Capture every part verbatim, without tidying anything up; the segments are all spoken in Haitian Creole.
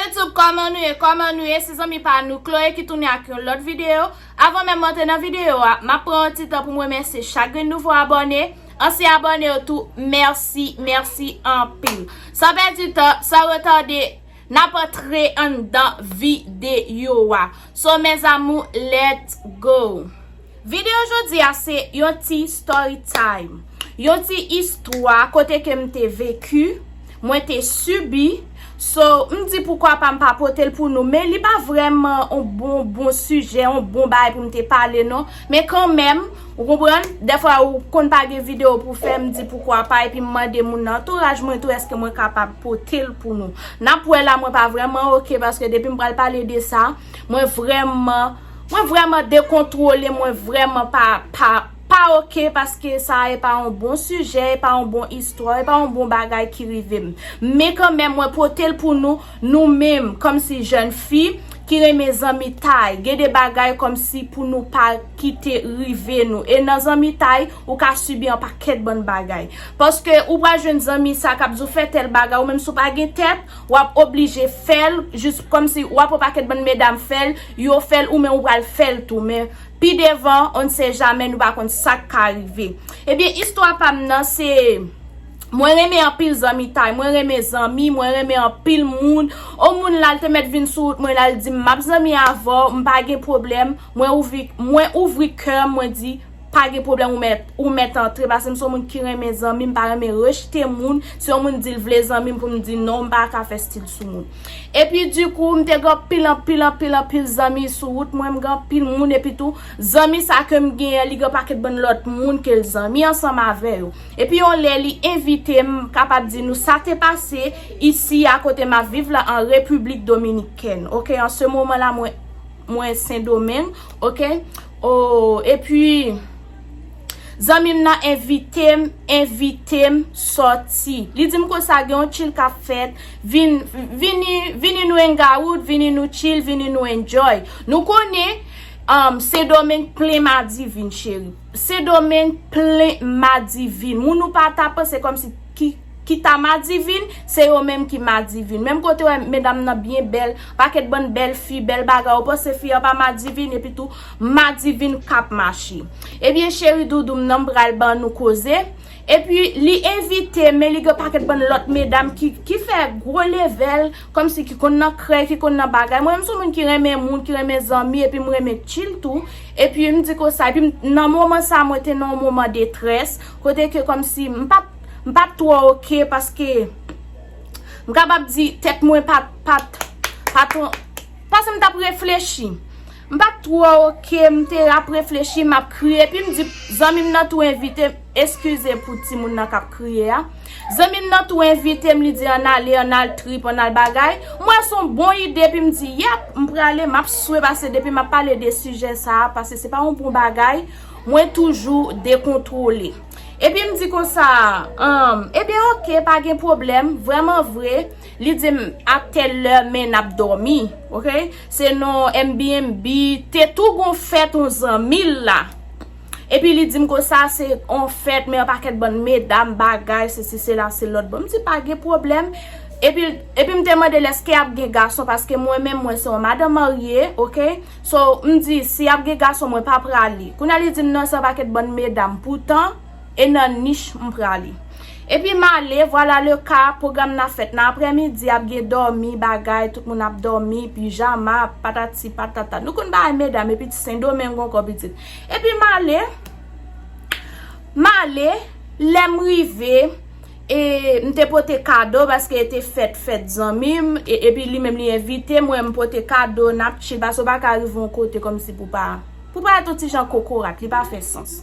YouTube, kòman nou ye? Kòman nou ye? Se zanmi pa nou Chloé ki tounen ak yon lòt videyo. Avan menm m antre nan videyo a, m ap pran yon ti tan pou m remèsye chak grenn nouvo abòne, ansyen abòne yo tou, mèsi, mèsi anpil. San pèdi tan, san retade, n ap antre anndan videyo a. So, mes amours, let's go! Videyo jodi a se yon ti story time. Yon ti istwa kote ke m te veki, mwen te sibi. So, m di poukwa pa m pa pote l pou nou, men li pa vrèman yon bon, bon sijè, yon bon bagay pou m te pale non. Men kanmenm, ou konprann, dèfwa ou konn pa gen videyo pou fè, m di poukwa pa, epi m mande moun nan antouraj mwen tou, èske mwen kapab pote l pou nou. N ap wè la, mwen pa vrèman oke, paske depi m pral pale de sa, mwen vrèman, mwen vrèman dekontwole, mwen vrèman pa, pa, pa oke, paske sa e pa yon bon sijè, e pa yon bon istwa, e pa yon bon bagay ki rive m. Men kanmenm, mwen pote l pou nou, nou menm, kòmsi jèn fi ki renmen zanmitay. Gen de bagay kòmsi pou nou pa kite rive nou. E nan zanmitay, ou ka sibi yon pakèt bann bagay. Paske ou pral jwenn zanmi sa k ap di w fè tèl bagay, ou menm si w pa gen tèt, w ap oblije fè l, jis kòmsi w ap wè pakèt bann medam fè l, yo fè l, ou menm ou pral fè l tou. Men pi devan, on ne sait jamais, nou pa konn sa k ka rive. Ebyen, istwa pa m nan, se, mwen renmen anpil zanmitay, mwen renmen zanmi, mwen renmen anpil moun. O moun la, l te mèt vin sou wout mwen la, l di m, "M ap zanmi avè w, m pa gen pwoblèm." Mwen ouvri, mwen ouvri kè m, mwen di, "Pa gen pwoblèm, ou mèt, ou mèt antre," paske m se yon moun ki renmen zanmi, m pa renmen rejte moun. Si yon moun di l vle zanmi m, pou m di non, m pa ka fè stil sou moun. Epi, dikou, m te gen anpil, anpil, anpil, anpil zanmi sou wout mwen, m gen anpil moun, epi tou, zanmi sa ke m genyen, li gen pakèt bann lòt moun ke l zanmi ansanm avè yo. Epi, yon lè, li envite m, kapab di nou, sa te pase isi a kote m ap viv la, an Repiblik Dominikèn. Oke, an se moman la, mwen, mwen Sendomeng, oke? O, epi, zanmi m nan envite m, envite m sòti. Li di m konsa, "Gen yon chill k ap fèt, vin, vini, vini nou hang out, vini nou chill, vini nou enjoy." Nou konnen, um, Sendomeng plen madivin, cheri. Sendomeng plen madivin. Moun ou pa ta panse kòmsi ki, ki ta madivin, se yo menm ki madivin. Menm kote wè medam nan byen bèl, pakèt bann bèl fi, bèl bagay, ou panse fi an pa madivin, epi tou madivin k ap mache. Ebyen, cheri doudou m nan, m pral ban nou koze. Epi, li envite m, men li gen pakèt bann lòt medam ki, ki fè gwo levèl, kòmsi ki konn nan krèy, ki konn nan bagay. Mwen menm, se yon moun ki renmen moun, ki renmen zanmi, epi m renmen chill tou. Epi, m di konsa, epi m, nan moman sa, mwen te nan yon moman detrès, kote ke kòmsi m pa t, m pa t twò oke, paske m kapab di tèt mwen pa t, pa t, pa t, paske m t ap reflechi. M pa t twò oke, m te ap reflechi, m ap kriye, epi m di zanmi m nan tou envite m, eskize pou timoun nan k ap kriye a. Zanmi m nan tou envite m, li di, "Ann ale, ann al trip, ann al bagay." M wè se yon bon ide, epi m di, "Yèp, m prale, m ap swe," paske depi m ap pale de sijè sa a, paske se pa yon bon bagay, mwen toujou dekontwole. Epi m di konsa, um, "Ebyen, oke, pa gen pwoblèm, vrèman vre." Li di m, "A tèl lè, men n ap dòmi, oke?" Se nan Airbnb, te tou gon fèt, yon zanmi l la. Epi li di m konsa, se yon fèt, men yon pakèt bann medam, bagay, sesi, sela, se lòt. Bon, m di, "Pa gen pwoblèm." Epi, epi m te mande l, "Èske ap gen gason?" Paske mwen menm, mwen se yon madanm marye, oke? So, m di, "Si ap gen gason, mwen pa prale." Kounye a li di m, "Non, se yon pakèt bann medam." Poutan, e nan nich m prale. Epi m ale, vwala le ka, pwogram nan fèt nan aprèmidi, ap gen dòmi, bagay, tout moun ap dòmi, pijama, patati patata. Nou konn bagay medam, epi ti Sendomeng ankò pitit. Epi m ale, m ale, lè m rive, e m te pote kado, paske e te fèt, fèt zanmi m, e, epi li menm li envite m, mwen m pote kado, n ap chill, paske w pa ka rive yon kote kòmsi pou pa, pou pa ret yon ti jan kokorat, li pa fè sans.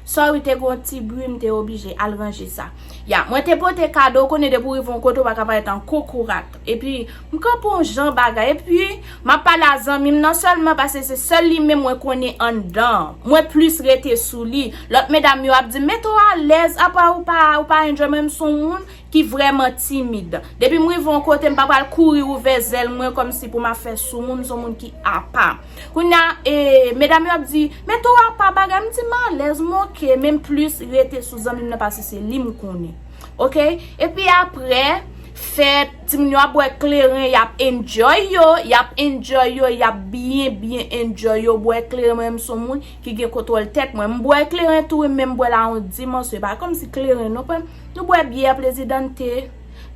Sorry, te gon ti bri, m te oblije al ranje sa. Ya, mwen te pote kado, ou konnen depi w rive yon kote, ou pa ka parèt an kokorat. Epi, m kanpe yon jan bagay. Epi, m ap pale a zanmi m nan sèlman, paske se sèl li menm mwen konnen anndan. Mwen plis rete sou li. Lòt medam yo ap di, "Mete w alèz, apa ou pa, ou pa enjoy?" Mwen, m se yon moun ki vrèman timid. Depi m rive yon kote, m pa pral kouri ouvè zèl mwen kòmsi pou m ap fè sou moun, m se yon moun ki apa. Kounye a, e, medam yo ap di, "Mete w apa bagay," m di, "M alèz, m oke," men m plis rete sou zanmi m nan paske se li m konnen. Oke? Epi apre, fèt, timoun yo ap bwè kleren, y ap enjoy yo, y ap enjoy yo, y ap byen, byen enjoy yo, bwè kleren. Mwen, m se yon moun ki gen kontwòl tèt mwen. M bwè kleren tou, wi, men m bwè l a yon dimansyon. E pa kòmsi kleren, non, nou bwè byè, Presidente,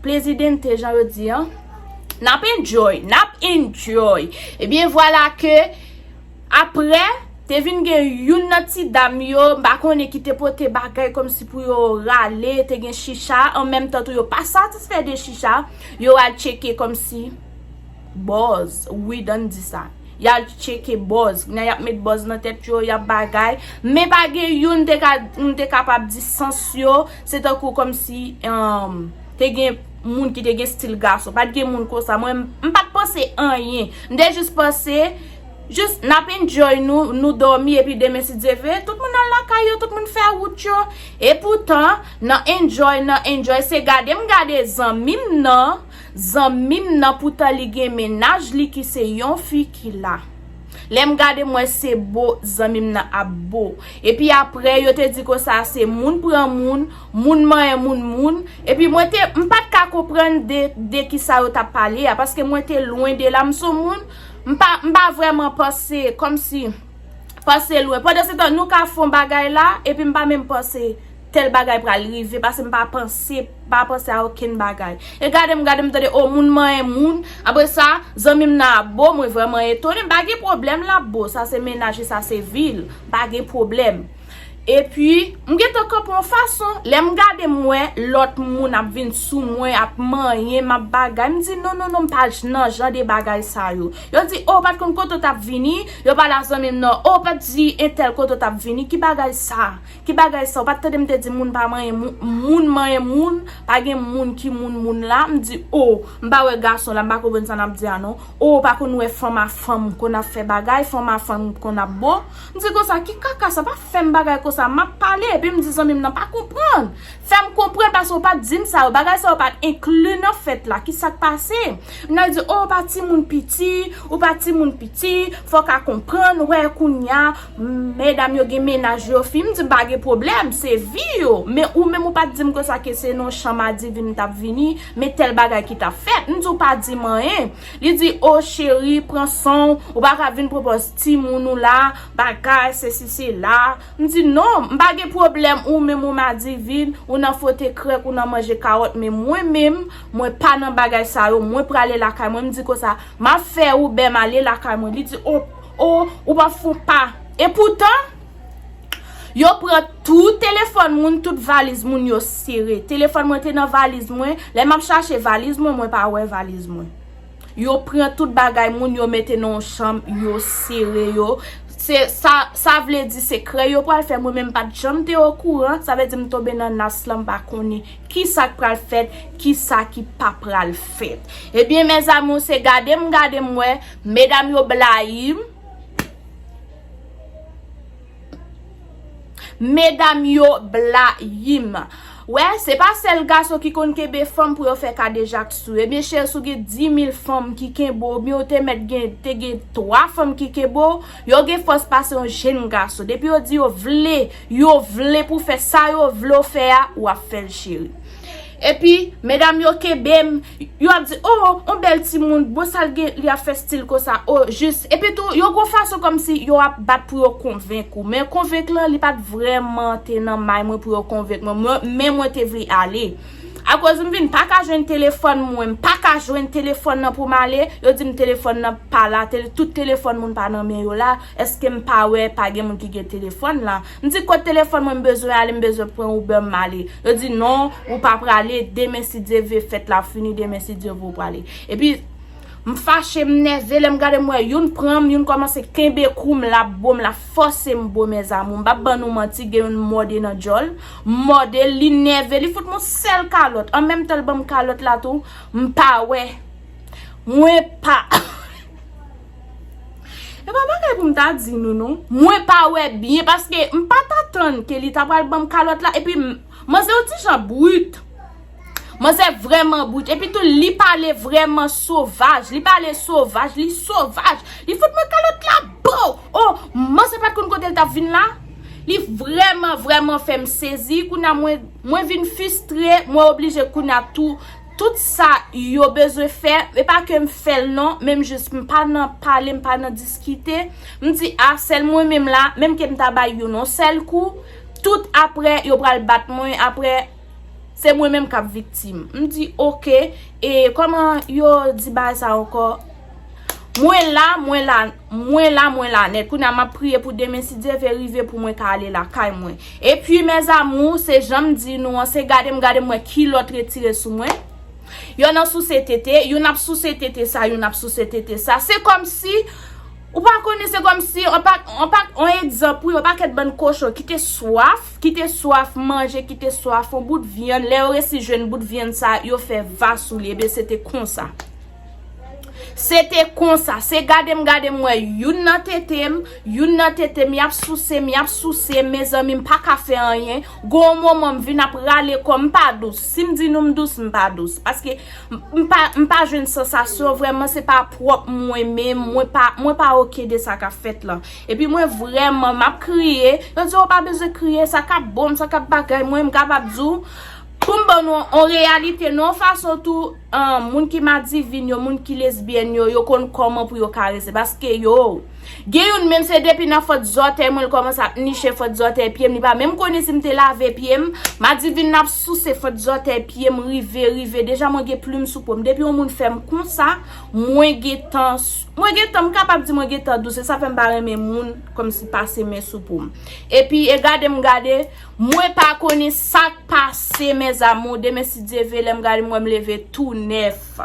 Presidente, jan yo di, an. N ap enjoy, n ap enjoy. Ebyen, vwala ke apre, te vin gen youn nan ti dam yo, m pa konnen, ki te pote bagay kòmsi pou yo rale, te gen chicha, an menm tan tou yo pa satisfè de chicha, yo al tcheke kòmsi buzz, wi, dan di sa. Y al tcheke buzz, kounye a y ap met buzz nan tèt yo, y ap bagay, men pa gen youn te ka, m te kapab di sans yo, se tankou kòmsi, um, te gen moun ki te gen stil gason. Pa t gen moun konsa. Mwen, m, m pa t panse anyen. M te jis panse, jis n ap enjoy nou, nou dòmi, epi demen, si Dye vle, tout moun al lakay yo, tout moun fè wout yo. E poutan, nan enjoy, nan enjoy, se gade m gade zanmi m nan, zanmi m nan, poutan li gen mennaj li ki se yon fi ki la. Lè m gade, m wè se bo zanmi m nan ap bo. Epi apre, yo te di konsa se moun pran moun, moun manyen moun, moun. Epi mwen te, m pa t ka konprann de, de kisa yo t ap pale a, paske mwen te lwen de la, m se yon moun, m pa, m pa vrèman panse, kòmsi, panse lwen. Pandan se tan, nou ka fè yon bagay la, epi m pa menm panse tèl bagay pral rive, paske m pa panse, pa panse a okenn bagay. E gade m, gade m tande, o, moun manyen moun. Apre sa, zanmi m nan ap bo, mwen vrèman etone, m pa gen pwoblèm, l ap bo. Sa se mennaj li, sa se vi l. M pa gen pwoblèm. Epi, m gentan kanpe yon fason, lè m gade m wè lòt moun ap vin sou mwen, ap manyen m, ap bagay, m di, non, non, non, m pa j-, nan jan de bagay sa yo. Yo di, o, w pa t konn kote w t ap vini, yo pale a zanmi m nan, o, w pa t di entèl kote w t ap vini, ki bagay sa? Ki bagay sa? Ou pa t tande m te di moun pa manyen moun, moun manyen moun, pa gen moun ki moun moun la. M di, o, m pa wè gason la, m pa konprann sa n ap di a non. O, ou pa konn wè fanm a fanm konn ap fè bagay, fanm a fanm konn ap bo. M di konsa, ki kaka sa? Pa fè m bagay konsa, m ap pale, epi m di zanmi m nan pa konprann. Fè m konprann, paske ou pa t di m sa yo, bagay sa yo pa t enkli nan fèt la. Ki sa k pase? M nan di, o, ou pa timoun piti, ou pa timoun piti, fò w ka konprann, wè kounye a, medam yo gen mennaj yo, fi, m di m pa gen pwoblèm, se vi yo. Men ou menm ou pa t di m konsa ke se nan yon chanm adivin m t ap vini, men tèl bagay ki t ap fèt. M di w pa di m anyen. Li di, o cheri, pran san w, ou pa ka vin pran pòz timoun ou la, bagay, sesi, sela. M di, non, m pa gen pwoblèm, ou menm ou madivin, ou nan fwote krèk, ou nan manje kawòt, men mwen menm, mwen pa nan bagay sa yo, mwen prale lakay mwen, m di konsa, m ap fè Uber m ale lakay mwen. Li di, o, o, ou p ap fè yon pa. E poutan, yo pran tout telefòn moun, tout valiz moun yo sere. Telefòn mwen te nan valiz mwen, lè m ap chache valiz mwen, mwen pa wè valiz mwen. Yo pran tout bagay moun, yo mete nan yon chanm, yo sere yo. Se sa, sa vle di se krèy yo pral fè. Mwen menm pa t janm te okouran. Sa vle di m tonbe nan nas lan, m pa konnen ki sa k pral fèt, ki sa ki pa pral fèt. Ebyen, mezanmi, se gade m, gade m wè, medam yo blayi m. Medam yo blayi m. Wè, se pa sèl gason ki konn kenbe fanm pou yo fè kadejak sou yo. Ebyen, cheri, si w gen dis mil fanm ki kenbe w, oubyen w te mèt gen, te gen twa fanm ki kenbe w, yo gen fòs pase yon jenn gason. Depi yo di yo vle, yo vle pou fè sa yo vle w fè a, w ap fè l, cheri. Epi, medam yo kenbe m, yo ap di, o, yon bèl timoun, bon, sa l gen, li ap fè stil konsa, o, jis. Epi tou, yo gon fason kòmsi yo ap bat pou yo konvenk ou. Men konvenk lan, li pa t vrèman te nan may mwen pou yo konvenk mwen. Mwen, men mwen te vle ale. Akoz m vin pa ka jwenn telefòn mwen, m pa ka jwenn telefòn nan pou m ale, yo di m telefòn nan pa la, tele-, tout telefòn moun pa nan men yo la, èske m pa wè pa gen moun ki gen telefòn la? M di, kot telefòn mwen, m bezwen ale, m bezwen pran Uber m ale. Yo di, non, ou pa prale, demen si Dye vle fèt la fini, demen si Dye vle ou prale. Epi, m fache, m nève, lè m gade m wè youn pran m, youn kòmanse kenbe kou m, l ap bo m, l ap fòse m bo, mezanmi. M p ap ban nou manti, gen youn mòde nan djòl. M mòde l, li nève, li fout m yon sèl kalòt. An menm tan l ban m kalòt la tou, m pa wè. Mwen pa. E pa bagay pou m ta di nou, non. Mwen pa wè byen, paske m pa t atann ke li ta pral ban m kalòt la, epi m, manzè yon ti jan brit. Manzè vrèman brit. Epi tou, li pale vrèman sovaj. Li pale sovaj, li sovaj. Li fout mwen kalòt la, bow! O, manzè pa t konn kote l t ap vin la. Li vrèman, vrèman fè m sezi. Kounye a, mwen, mwen vin fistre, mwen oblije kounye a tou Tout sa yo bezwen fè, e pa ke m fè l non, men m jis m pa nan pale, m pa nan diskite. M di, a, sèl mwen menm la, menm ke m ta bay youn yon sèl kou, tout apre, yo pral bat mwen, apre, se mwen menm k ap viktim. M di, oke, e kòman yo di bagay sa ankò? Mwen la, mwen la, mwen la, mwen la nèt. Kounye a m ap priye pou demen, si Dye vle, rive pou mwen ka ale lakay mwen. Epi, mes amours, se jan m di nou an, se gade m, gade m wè kilòt retire sou mwen. Youn ap souse tete, youn ap souse tete sa, youn ap souse tete sa. Se kòmsi, ou pa konnen, se kòmsi, on pa, on pa, on egzanp, wi, on pakèt bann kochon ki te swaf, ki te swaf manje, ki te swaf on bout vyann. Lè yo resi jwenn bout vyann sa, yo fè va sou li. Ebyen, se te konsa. Se te konsa. Se gade m, gade m wè youn nan tete m, youn nan tete m, y ap souse m, y ap souse m, mezanmi, m pa ka fè anyen. Gon moman m vin ap rale kò m, m pa dous. Si m di nou m dous, m pa dous. Paske m, m pa, m pa jwenn sansasyon, vrèman, se pa pwòp mwen menm, mwen pa, mwen pa oke de sa k ap fèt lan. Epi mwen vrèman, m ap kriye. Yo di, ou pa bezwen kriye, sa k ap bon, sa k ap bagay, mwen, m kapab di w, pou m ban nou on reyalite, non, fason tou, an, moun ki madivin yo, moun ki lesbyèn yo, yo konn kòman pou yo karese, paske yo, gen youn menm se depi nan fant zòtèy mwen, l kòmanse ap niche fant zòtèy pye m, li pa menm konnen si m te lave pye m, madivin nan ap souse fant zòtèy pye m, rive, rive, deja mwen gen plim sou po m, depi yon moun fè m konsa, mwen gentan, mwen gentan, m kapab di mwen gentan dous, e sa fè m pa renmen moun kòmsi pase men sou po m. Epi, e gade m gade, mwen pa konnen sa k pase, mes amours. Demen, si Dye vle, lè m gade m wè m leve tou nèf.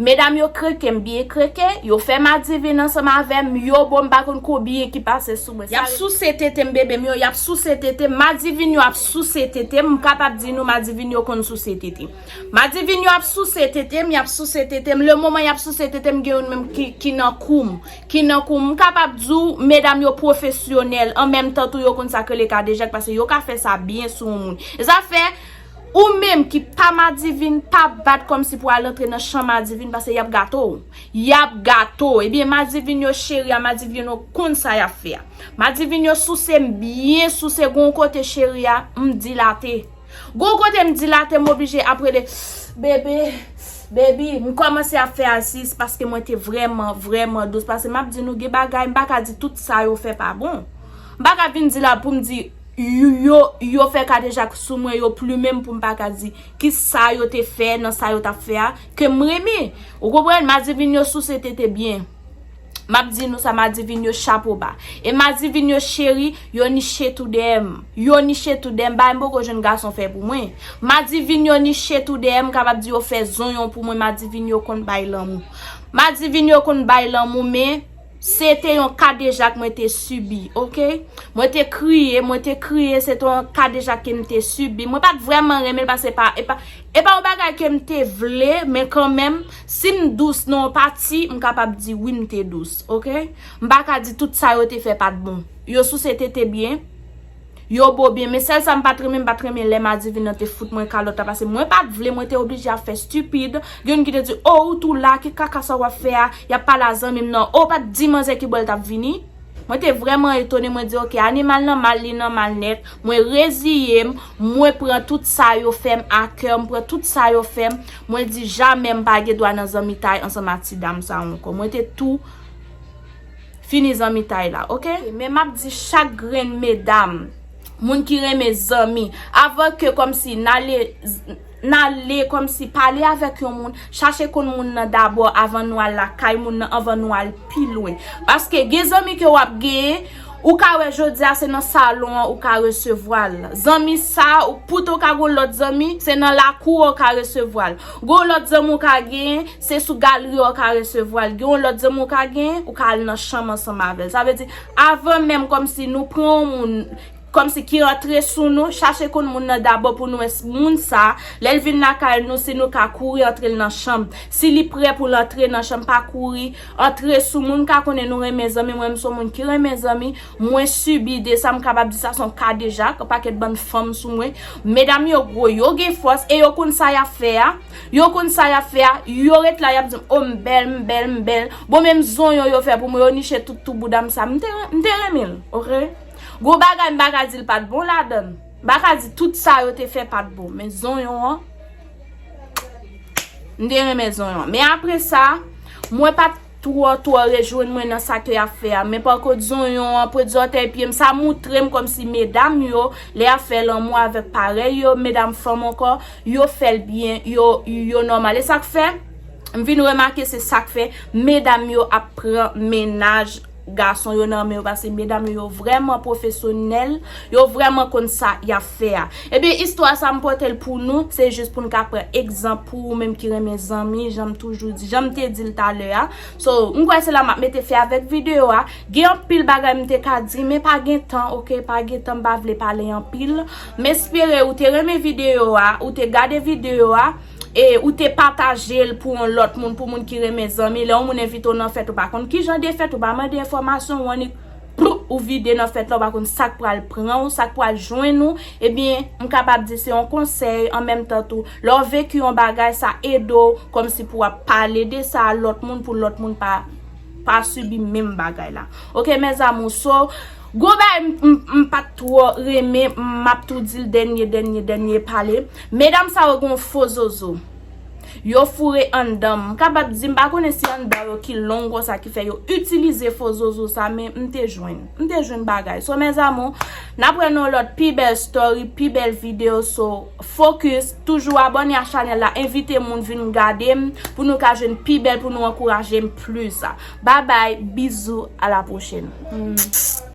Medam yo kreke m byen kreke, yo fè madivin ansanm avè m, yo bon, m pa konn konbyen ki pase sou mwen. Y ap souse tete m, bebe m yo, y ap souse tete m, madivin yo ap souse tete m, m kapab di nou madivin yo konn souse tete. Madivin yo ap souse tete m, y ap souse tete m, le moman y ap souse tete m, gen youn menm ki, ki nan kou m. Ki nan kou m, m kapab di w, medam yo pwofesyonèl, an menm tan tou yo konn sa k rele kadejak, paske yo ka fè sa byen sou yon moun. E sa fè, ou menm ki pa madivin, pa bat kòmsi pou al antre nan chan madivin, paske y ap gate w. Y ap gate w. Ebyen, madivin yo cheri a, madivin yo konn sa y ap fè a. Madivin yo souse m byen souse, gon kote cheri a, m dilate. Gon kote m dilate, m oblije ap rele, bebe, baby, m kòmanse ap fè asis paske mwen te vrèman, vrèman dous. Paske m ap di nou, gen bagay, m pa ka di tout sa yo fè pa bon. M pa ka vin di la pou m di, yo, yo, yo fè kadejak sou mwen, yo plimen m pou m pa ka di ki sa yo te fè nan sa yo t ap fè a, ke m renmen. Ou konprann? Madivin yo souse tete byen. M ap di nou sa, madivin yo chapo ba. E madivin yo cheri, yo niche tou dèyè m. Yo niche tou dèyè m, bagay m poko jwenn gason fè pou mwen. Madivin yo niche tou dèyè m, kapab di yo fè zonyon pou mwen, madivin yo konn bay lanmou. Madivin yo konn bay lanmou, men se te yon kadejak mwen te sibi, oke? Mwen te kriye, mwen te kriye, se te yon kadejak ke m te sibi. Mwen pa t vrèman renmen l, paske e pa, e pa, e pa yon bagay ke m te vle, men kanmenm, si m dous nan yon pati, m kapab di wi m te dous, oke? M pa ka di tout sa yo te fè pa t bon. Yo souse tete byen, yo bo byen, men sèl sa m pa t renmen, m pa t renmen lè madivin nan te fout mwen kalòt la, paske mwen pa t vle, mwen te oblije ap fè stipid. Gen youn ki te di, o, ou tou la, ki kaka sa w ap fè a, y ap pale a zanmi m nan, o, w pa t di manzè ki bò l t ap vini. Mwen te vrèman etone, mwen di, oke, animal nan mal, li nan mal nèt. Mwen reziye m, mwen pran tout sa yo fè m a kè, m pran tout sa yo fè m. Mwen di, jamè m pa gen dwa nan zanmitay ansanm ak ti dam sa ankò. Mwen te tou fini zanmitay la, oke? Men m ap di chak grenn medam, moun ki renmen zanmi, avan ke kòmsi n ale, n ale kòmsi pale avèk yon moun, chache konn moun nan dabò avan nou al lakay moun nan, avan nou al pi lwen. Paske gen zanmi ke w ap genyen, ou ka wè jodi a se nan salon an ou ka resevwa l. Zanmi sa, ou, poutan w ka gen lòt zanmi, se nan lakou an ou ka resevwa l. Gen lòt zanmi ou ka genyen, se sou galri an ou ka resevwa l. Gen yon lòt zanmi ou ka genyen, ou ka al nan chanm ansanm avè l. Sa vle di, avan menm kòmsi nou pran yon moun, kòmsi ki rantre sou nou, chache konn moun nan dabò pou nou wè s-, moun sa, lè l vin lakay nou, si nou ka kouri antre l nan chanm. Si li prè pou l antre nan chanm, pa kouri antre sou moun. M ka konnen nou renmen zanmi, mwen menm se yon moun ki renmen zanmi, mwen sibi de sa, m kapab di sa se yon kadejak, yon pakèt bann fanm sou mwen. Medam yo gwo, yo gen fòs, e yo konn sa y ap fè a. Yo konn sa y ap fè a, yo ret la, y ap di m, o, m bèl, m bèl, m bèl. Bon, menm zonyon yo fè pou mwen, yo niche tout tou bouda m sa, m te, m te renmen l, oke? Gon bagay m pa ka di l pa t bon ladan l. M pa ka di tout sa yo te fè pa t bon, men zonyon an, M te renmen zonyon. Men apre sa, mwen pa t twò, twò rejwenn mwen nan sa ke y ap fè a. Men pa kont zonyon an, pwent zòtèy pye m, sa moutre m kòmsi medam yo, lè y ap fè lanmou avèk parèy yo, medam fanm ankò, yo fè l byen, yo, yo nòmal. E sa k fè, m vin remake se sa k fè medam yo ap pran mennaj gason yo nan men yo, paske medam yo, yo vrèman pwofesyonèl, yo vrèman konn sa y ap fè a. Ebyen, istwa sa m pote l pou nou, se jis pou n ka pran egzanp pou ou menm ki renmen zanmi, jan m toujou di, jan m te di l talè a. So, m kwè se la m ap mete fen avèk videyo a. Gen anpil bagay m te ka di, men pa gen tan, oke, pa gen tan, m pa vle pale anpil. M espere ou te renmen videyo a, ou te gade videyo a, e ou te pataje l pou yon lòt moun, pou moun ki renmen zanmi. Lè yon moun envite w nan fèt, ou pa konn ki jan de fèt, ou pa mande enfòmasyon, ou annik, ploup, ou vide nan fèt la, ou pa konn sa k pral pran w, sa k pral jwenn ou. Ebyen, m kapab di se yon konsèy, an menm tan tou, lè w veki yon bagay, sa ede w kòmsi pou w ap pale de sa a lòt moun, pou lòt moun pa, pa sibi menm bagay la. Oke, mes amours, so, gwo bagay m, m, m pa t twò renmen, m ap tou di l dènye, dènye, dènye pale. Medam sa yo gen yon fo zozo. Yo foure anndan m. M kapab di, m pa konnen si anndan yo ki long konsa ki fè yo itilize fo zozo sa, men m te jwenn. M te jwenn bagay. So, mes amours, n ap wè nan yon lòt pi bèl story, pi bèl videyo. So, focus, toujou abòne a chanèl la, envite moun vin gade m, pou nou ka jwenn pi bèl, pou nou ankouraje m plis. Bye bye, bizou, à la prochaine.